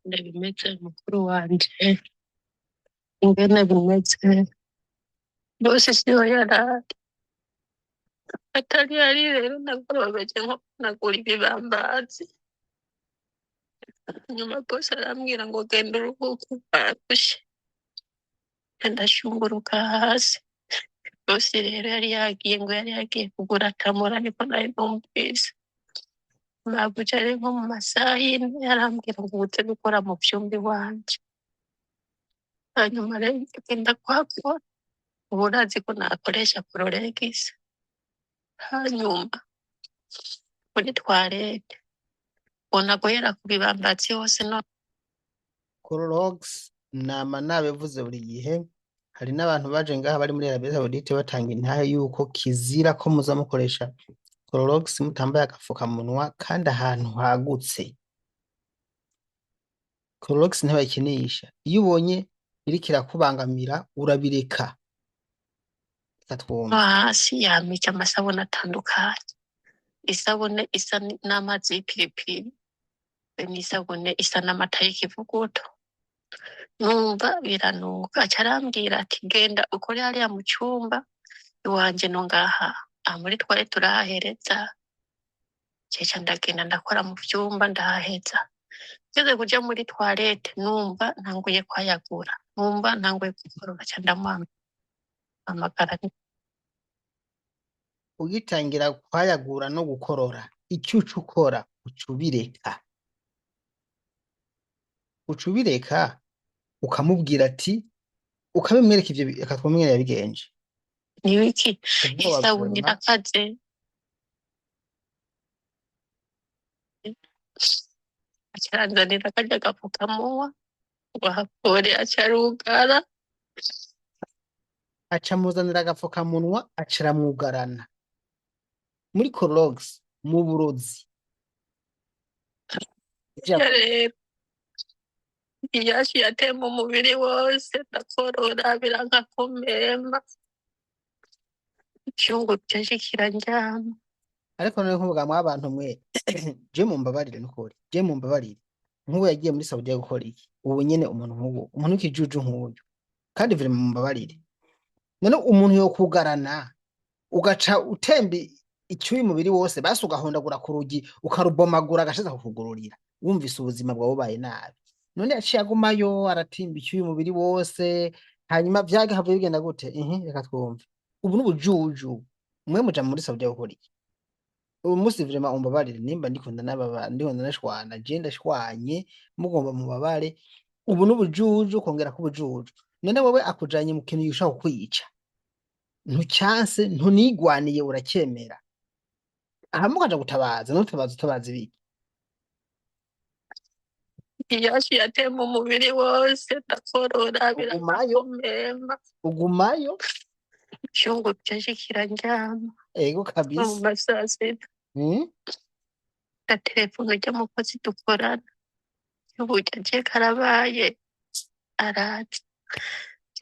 Ingene bimeze mukuru wanje, ingene bimeze bose siho yarari atari ari. Rero nagorobeje nko nagura ibibambazi. Nyuma bose arambwira ngo genda uruhuke, warushe. Ndashunguruka hasi. Bose rero yari yagiye, ngo yari yagiye kugura akamura, niko nari numvise. Mabuja ari nko mu masaha 4 yarambwira ngo uze gukora mu vyumba iwanje. Hanyuma rero ngenda kuhakora, ubu urazi ko nakoresha Clorox. Hanyuma muri toilette ubona guhera ku bibambazi hose no Clorox nama nabivuze buri gihe. Hari n'abantu baje ngaha bari muri Arabie Saoudite batanga intahe yuko kizira ko muza mukoresha Clorox mutambaye agafukamunwa kandi ahantu hagutse. Clorox ntibayikinisha. Iyo ubonye iriko irakubangamira urabireka. Reka twumve. Hasi yamije amasabune atandukanye, isabune isa n'amazi y'ipiripiri be n'isabune isa n'amata y'ikivuguto. Numva biranuka. Aca arambwira ati genda ukore hariya mu cumba iwanje, no ngaha aha muri toilette turahahereza. Ceca ndagenda ndakora mu vyumba, ndahaheza. Ngeze kuja muri toilette numva ntanguye kwayagura, numva ntanguye gukorora, ca ndamuhamagara. Ugitangira kwayagura no gukorora, icyo uca ukora uca ubireka, uca ubireka, ukamubwira ati, ukabimwereka ivyo. Reka twumve ingene yabigenje. Nibiki? Ubwoba Isabuni vraiment. Irakaze. Aca aranzanira karya gapfukamunwa ngo ahakure, aca arugara. Aca amuzanira agapfukamunwa, aca aramwugarana muri Clorox mu burozi. Rero iyashi yatema umubiri wose, ndakorora biranka kumema, icyungu cyashikira ndyama. Ariko none nkuvuga mwa abantu mwe, je mumbabarire nukuri, je mumbabarire. Nk'ubu yagiye muri Saudiya gukora iki? Ubu nyene umuntu nk'ubu, umuntu w'ikijuju nk'uyu, kandi vraiment mumbabarire, none umuntu yokugarana ugaca utemba icyuya umubiri wose, basi ugahondagura ku rugi, ukarubomagura, agashiza kukugururira, wumvise ubuzima bwawe bubaye nabi. None yaciye agumayo aratimba icyuya umubiri wose, hanyuma vyagahavuye bigenda gute? Ihi, reka twumve. Ubu n'ubujuju. Mwe muja muri Saudiya gukora iki? Uyu munsi vraiment umbabarire nimba ndiko ndanababa, ndiko ndanashwana, je ndashwanye, mugomba mubabare. Ubu n'ubujuju kongera kubujuju. None wowe akujanye mu kintu gishobora kukwica, ntucyanse, ntunigwaniye, uracyemera, hama ukaja gutabaza. Nutabaza utabaza ibiki? Iyashi yatema umubiri wose, ndakorora biranka Ugumayo. kumema. Ugumayo. Icyungu cyashikira ndyama. Ego. Nko mu Kabisa. masaa 6 na telefone ujya mukozi dukorana, uburyo agiye karabaye, araza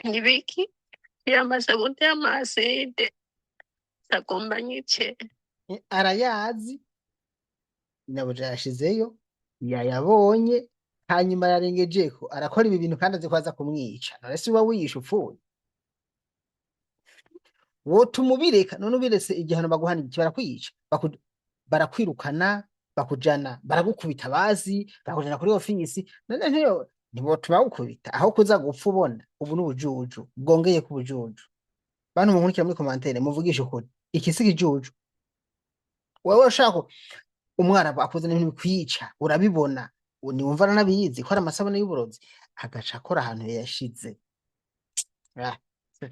nibiki y'amasabune y'amaside agomba nyice. Arayazi, nabuja yashizeyo, yayabonye, hanyuma yarengejeko arakora ibi bintu kandi azi ko aza kumwica. None si uba wiyishe upfuye? Wotuma ubireka. None ubiretse igihano baguhana iki? Barakwica, barakwirukana, bakujana, baragukubita, bazi bakujana kuri ofisi. None ntiyo ntibotuma bagukubita aho kuza gupfa ubona? Ubu n'ubujuju bwongeye ku bujuju. Bantu munkurikira muri commentaire, muvugishe ukuri, iki si ikijuju? Wewe ushaka umwarabu akuzana ibintu bikwica, urabibona, niwumva aranabizi ko ari amasabune y'uburozi, agaca akora ahantu yayashize. Ah.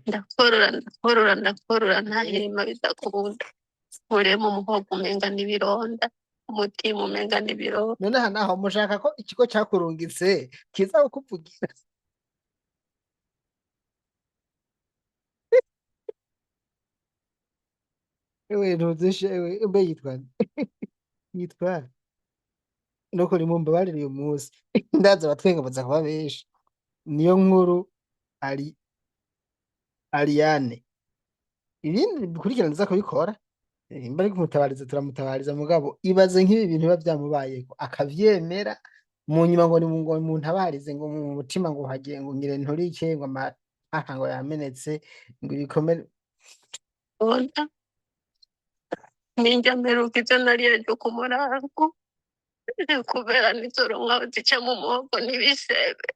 Ndakorora, ndakorora, ndakorora, ntahema, bidakunda. Nkuremo umuhogo umenga n'ibironda, umutima umenga n'ibironda. None aha naho mushaka ko ikigo cakurungitse kiza kukuvugira? Ewe ntuzishe, ewe mbe yitwa nde? Yitwa nuko nimumbabarire, uyu munsi ndaza abatwenga baza kuba benshi. Niyo nkuru ari Ariane, ibindi bikurikirana nza kubikora. Nimba ari kumutabariza, turamutabariza. Mugabo ibaze nk'ibi bintu biba vyamubayeko akavyemera. Mu nyuma ngo ni ngo muntabarize, ngo mu mutima ngo hagiye ngo ngire nturike, ngo amahaha ngo yamenetse, ngo ibikomere. Ona ninjya mperuka ivyo nariye ejo ku murango, kubera nizoronka aho zica mu muhogo n'ibisebe.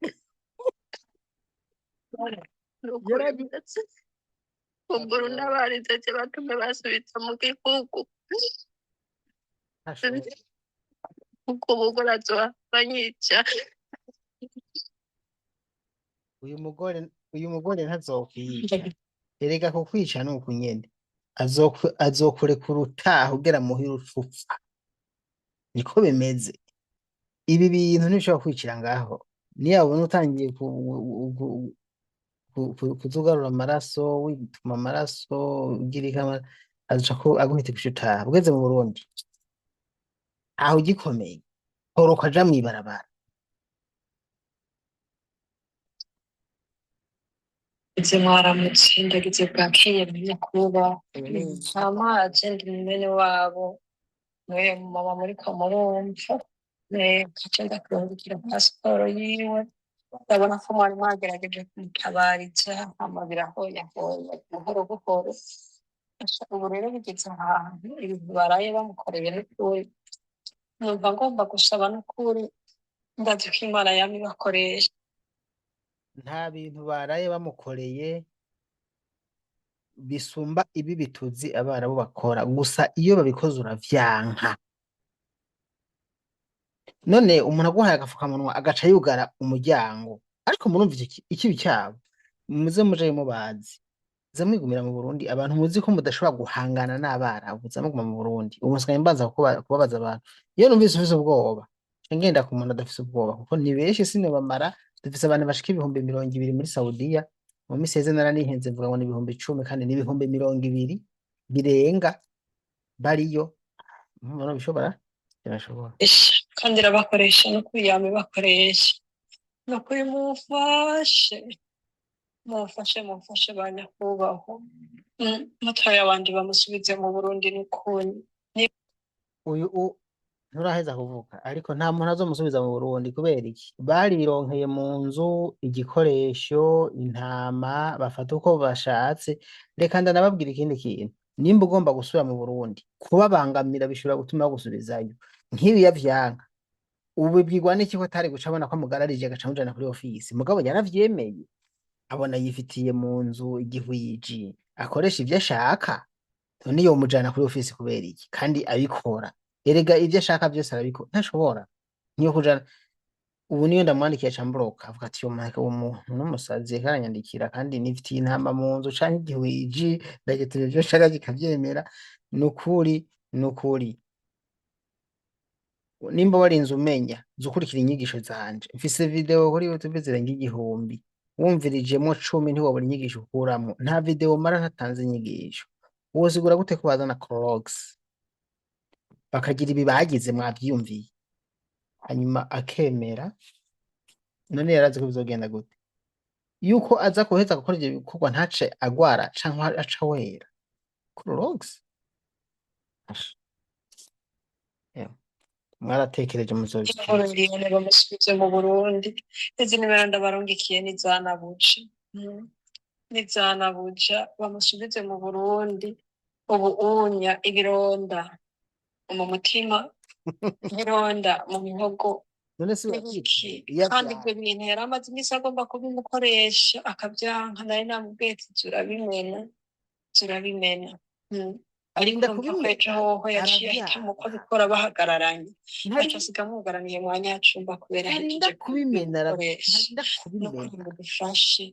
Nukuri Yarabi ndetse kumbura untabarize je batume basubiza mu gihugu, Ntashoboye. kuko umugore azohava anyica. Uyu mugore ntazokwica. Erega kukwica ni uku nyene, azokurekura utaha ugera muhira ucupfa, niko bimeze. Ibi bintu ntibishobora kwicira ngaho. Niyabona utangiye kuzugarura amaraso, wituma amaraso, ugira ikama, azoca aguhita guca utaha ugeze mu Burundi aho ugikomeye, horoka aja mw'ibarabara. Ndagize mwaramutse, ndagize bwakeye kuba ntamazi, ndi mwene wabo mwe mama muriko murumva. Nkaca ndakurungikira pasiporo yiwe. Ndabona ko mwari mwagerageje kumutabariza, hama birahoyahoya buhoro buhoro. Asha, ubu rero bigeze ahantu ibintu baraye bamukoreye n'ukuri numva ngomba gusaba n'ukuri, ndazi ko Imana yama ibakoresha. Nta bintu baraye bamukoreye bisumba ibi bituzi abarabu bakora, gusa iyo babikoze uravyanka. None umuntu aguhaye agafukamunwa agaca yugara umuryango, ariko murumva ikibi cyabo. Muze mujayo mubazi, muze mwigumira mu Burundi. Abantu muzi ko mudashobora guhangana n'abarabu, muze muguma mu Burundi. Ubu nsigaye mbanza kubabaza abantu iyo numvise ufise ubwoba, nca ngenda ku muntu adafise ubwoba, kuko ni benshi sinobamara. Dufise abantu bashika 20,000 muri Saudiya. Mu misi iheze naranihenze mvuga ngo ni 10,000, kandi ni 20,000 birenga bariyo. Mubona bishobora, birashobora. Kandi irabakoresha n'ukuri, yama ibakoresha n'ukuri. Mumfashe, mumfashe, mumfashe ba nyakubahwa. Mutoya wanje bamusubize mu Burundi n'ukuri. Uyu nturaheza kuvuga, ariko nta muntu azomusubiza mu Burundi. Kubera iki? Barironkeye mu nzu igikoresho, intama, bafata uko bashatse. Reka ndanababwira ikindi kintu: nimba ugomba gusubira mu Burundi, kubabangamira bishobora gutuma bagusubizayo. Nk'ibi yavyanka, ubu bibwirwa n'iki ko atari guca abona ko amugararije, agaca amujana kuri ofisi? Mugabo yaravyemeye, abona yifitiye mu nzu igihwiji, akoresha ivyo ashaka. None yomujana kuri ofisi kubera iki kandi abikora? Erega ivyo ashaka vyose arabikora, ntashobora niyo kujana. Ubu niyo ndamwandikiye aca ambloka, avuga ati uwo muntu n'umusazi, yariko aranyandikira kandi nifitiye intama mu nzu canke igihwiji, ndagitura ivyo nshaka kikavyemera. Nukuri, nukuri, nimba warinze umenya, uza ukurikira inyigisho zanje. Mfise video kuri YouTube zirenga 1000, wumvirijemwo 10 ntiwobura inyigisho ukuramwo. Nta video mara ntatanze inyigisho. Wosigura gute ko bazana Clorox bakagira ibi bagize mwavyiyumviye, hanyuma akemera? None yarazi ko bizogenda gute, yuko aza guheza gukora ivyo bikorwa ntace agwara canke aca wera Clorox? Asha, ewe, mwaratekereje muzobikora. Burundi bamusubize mu Burundi. Izi nimero ndabarungikiye n'izanabuja, n'izanabuja. Bamusubize mu Burundi. Ubu unya ibironda mu mutima, ibironda mu mihogo. None si n'ibiki iyo kandi avyara ibyo bintu yari amaze iminsi agomba kubimukoresha akavyanka. Nari namubwiye ati zurabimena, zurabimena. Ariko Arinda urumva ko kubimena ejo hoho yaciye ahitamo ko aravyanga. abikora bahagararanye, Ntari aca asiga amwugaraniye mwa nyacumba kubera ntarinda ahejeje kubimena kubikoresha. Ntarinda Nukuri kubimena. mudufashe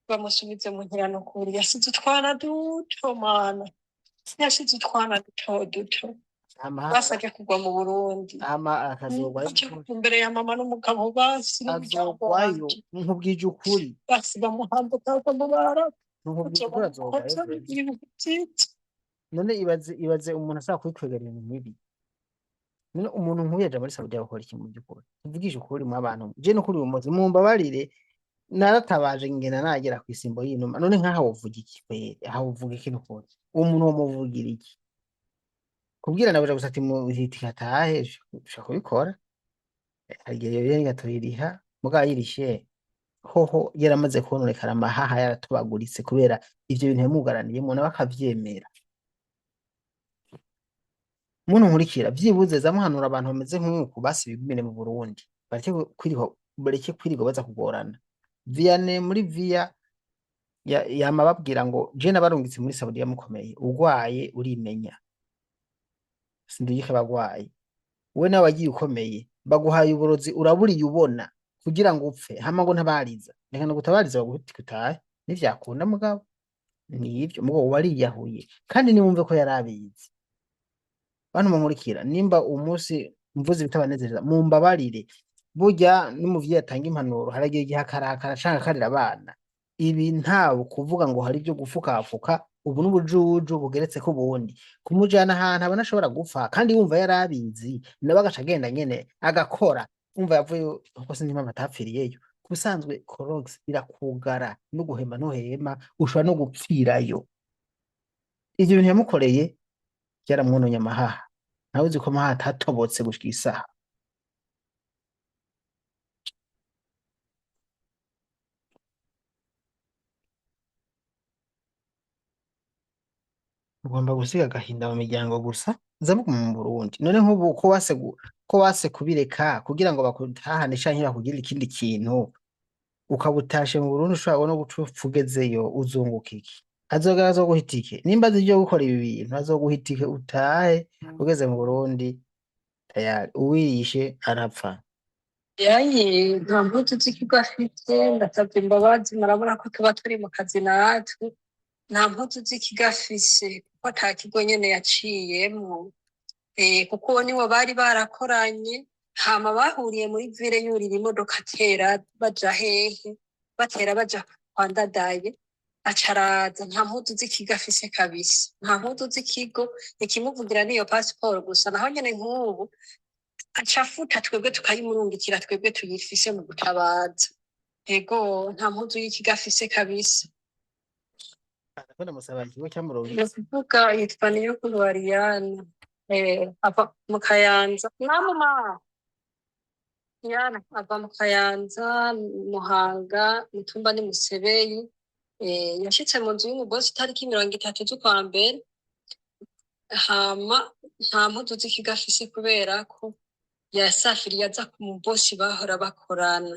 bamusubize muhira nukuri. Yasize utwana duto, mana, yasize utwana duto duto. Hama Basabye kugwa mu Burundi. Hama akazogwayo. Aca imbere ya mama n'umugabo basi n'umuryango Azogwayo. wanje. Nkubwije ukuri. Basi bamuhamba kaza mu Barabu. Nkubwije ukuri, azogwayo Azobamukoza vraiment. ibintu vyiza. None ibaze umuntu ashobora kwikwegera ibintu nk'ibi. None umuntu nk'uyu aja muri Saudiya gukora iki mu by'ukuri? Tuvugishe ukuri mu abantu, je n'ukuri uyu munsi mumbabarire, naratabaje ngenda nagera kw'isimbo y'inuma. None nkaho wovuga iki kweri? Aho wovuga iki n'ukuri? Uwo muntu womuvugira iki? Kubwira nabuja gusa ati muhitika atahe, ushobora kubikora. Hari igihe rero tuyiriha, mugabo ayirishe hoho yaramaze kononekara, amahaha yaratobaguritse kubera ivyo bintu yamugaraniyemwo, nawe akavyemera. Muntu nkurikira, vyibuze zamuhanura abantu bameze nk'uku, basi bigumire mu Burundi, bareke kwirirwa, bareke kwirirwa baza kugorana. Vianney muri via yama babwira ngo je nabarungitse muri Saudiya mukomeye, urwaye urimenya, sindugike abagwayi. We nawe wagiye ukomeye, baguhaye uburozi, uraburiye ubona kugira ngo upfe, hama ngo ntabariza, reka ndagutabariza baguhe utahe nivyakunda. Mugabo nivyo, mugabo wariyahuye, kandi niwumve ko yarabizi. Bantu munkurikira, nimba umunsi mvuze ibitabanezereza, mumbabarire. Burya n'umuvyeyi atanga impanuro haragiye igihe akarakara canke akarira abana. Ibi ntawe kuvuga ngo hari ibyo gufukafuka, ubu n'ubujuju bugeretse ko ubundi kumujana ahantu abona ashobora gupfa, kandi wumva yarabizi, nawe agaca agenda nyene agakora. Wumva yavuye kuko sinzi impamvu atapfiriyeyo. Ku busanzwe Clorox irakugara, no guhema ntuhema, ushobora no gupfirayo. Ivyo bintu yamukoreye byaramwononye amahaha, ntawe uzi ko amahaha atatobotse gushika isaha. Ugomba gusiga agahinda mu miryango gusa, za muguma mu Burundi. None nk'ubu ko wase kubireka kugira ngo bakutahane canke bakugirire ikindi kintu, ukaba utashe mu Burundi, ushobora no guca upfa ugezeyo, uzunguka iki? Azogera azoguha itike, nimba azi ivyo gukora ibi bintu, azoguha itike utahe. Ugeze mu Burundi tayari uwirishe arapfa. Yaye, nta mpuzu z'ikigo afite. Ndasabye imbabazi, murabona ko tuba turi mu kazi natwe. Nta mpuzu z'ikigo afise kuko ata kigo nyene yaciyemwo. Kuko uwo niwo bari barakoranye, hama bahuriye muri ville, yurira imodoka atera baja hehe, batera baja kwa Ndadaye, aca araza. Nta mpuzu z'ikigo afise kabisa, nta mpuzu z'ikigo. Ikimuvugira niyo pasiporo gusa, naho nyene nk'ubu aca afuta, twebwe tukayimurungikira, twebwe tuyifise mu gutabaza. Ego, nta mpuzu y'ikigo afise kabisa. Ariko ndamusaba ikigo Ni cyamurungitse. Ukuvuga yitwa Niyokuru Ariane, ava mu Kayanza namuma Yana ava mu Kayanza, Muhanga, Mutumba ni Musebeyi. Yashitse mu nzu y'umugozi itariki 30 z'ukwa mbere, hama nta mpuzu z'ikigo afise kubera ko yasafiriye aza ku mubosi bahora bakorana.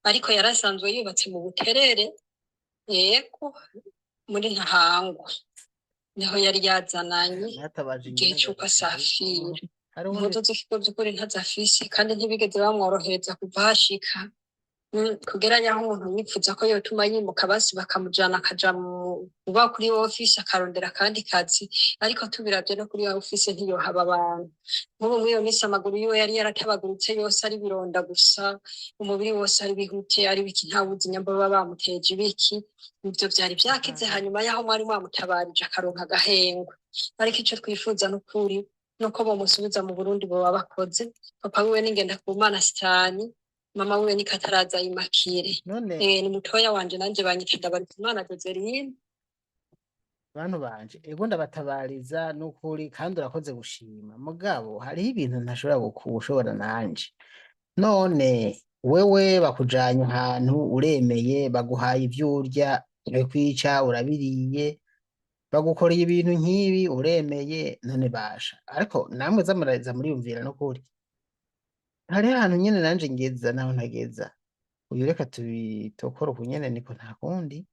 Ariko yarasanzwe yubatse mu Buterere, yego, muri Ntahangwa niho yari yazananye Natabaje igihe nyina. c'uko asafira. Hari uwundi. Impuzu z'ikigo vy'ukuri ntazafise, kandi ntibigeze bamworohereza kuva hashika. Kugera yaho umuntu yipfuza ko yotuma yimuka, basi bakamujana akaja mu kuba kuri ofisi, akarondera akandi kazi, ariko tubiravye no kuri ofisi ntiyohaba abantu. Nk'ubu muri iyo minsi amaguru yiwe yari yaratabaguritse yose, ari bironda gusa, umubiri wose ari bihute, ari biki, ntawuzi nyamba baba bamuteje ibiki. Ivyo vyari vyakize hanyuma yaho mwari mwamutabarije akaronka agahengwe. Ariko ico twifuza n'ukuri nuko bomusubiza mu Burundi, boba bakoze. Papa wiwe ni Ngendakumana Sitani, mama wiwe ni Kataraza Imakire. None Ni mutoya wanje, nanje banyita Ndabarikimana Joseline. Bantu banje, ego, ndabatabariza n'ukuri, kandi urakoze gushima, mugabo hariho ibintu ntashobora gushobora nanje. None wewe bakujanye ahantu, uremeye, baguhaye ivyo urya, kwica urabiriye, bagukoreye ibintu nk'ibi, uremeye. None basha, ariko namwe zamuraza muriyumvira n'ukuri. Hariho ahantu nyene nanje ngeza naho ntageza. Uyu reka tubitokore uku nyene, niko nta kundi,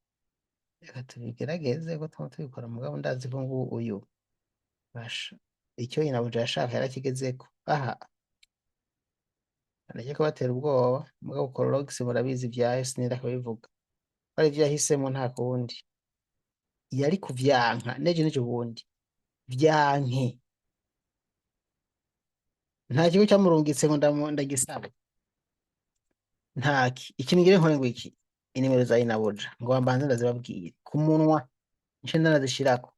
reka tubigerageze ko tuba tubikora. Mugabo ndazi ko ngo uyu basha icyo nyinabuja yashaka yarakigezeko. Aha areke kubatera ubwoba, mugabo Clorox murabizi ivyayo, sinenda kubivuga ko ari ivyo yahisemo, nta kundi yari kuvyanka nejo nejo bundi vyanke. Nta kigo camurungitse ngo ndagisabe, ntaki ikintu ngire nkore ngo iki inimero za inabuja ngo mbanze ndazibabwire ku munwa, nce ndanazishirako,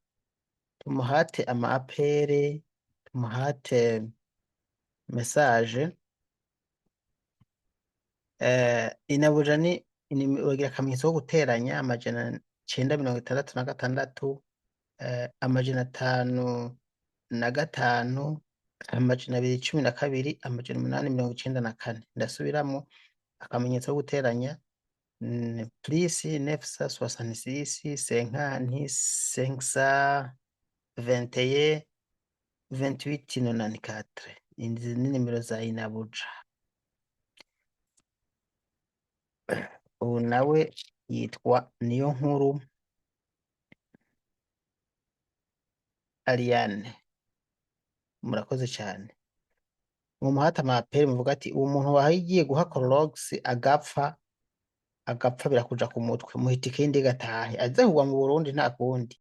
tumuhate ama appels, tumuhate message. Inabuja ni uragira akamenyetso ko guteranya 966, 505. 212 894. Ndasubiramwo: akamenyetso ko guteranya, plus 966 50 521 28 94. Izi ni nimero za Inabuja. Ubu nawe yitwa Niyonkuru Ariane. Murakoze cyane. Mumuhate amaperi, muvuga ati uwo muntu wahigiye guha Clorox agapfa, agapfa birakuja ku mutwe, muha itike y'indege atahe, aze kugwa mu Burundi, nta kundi.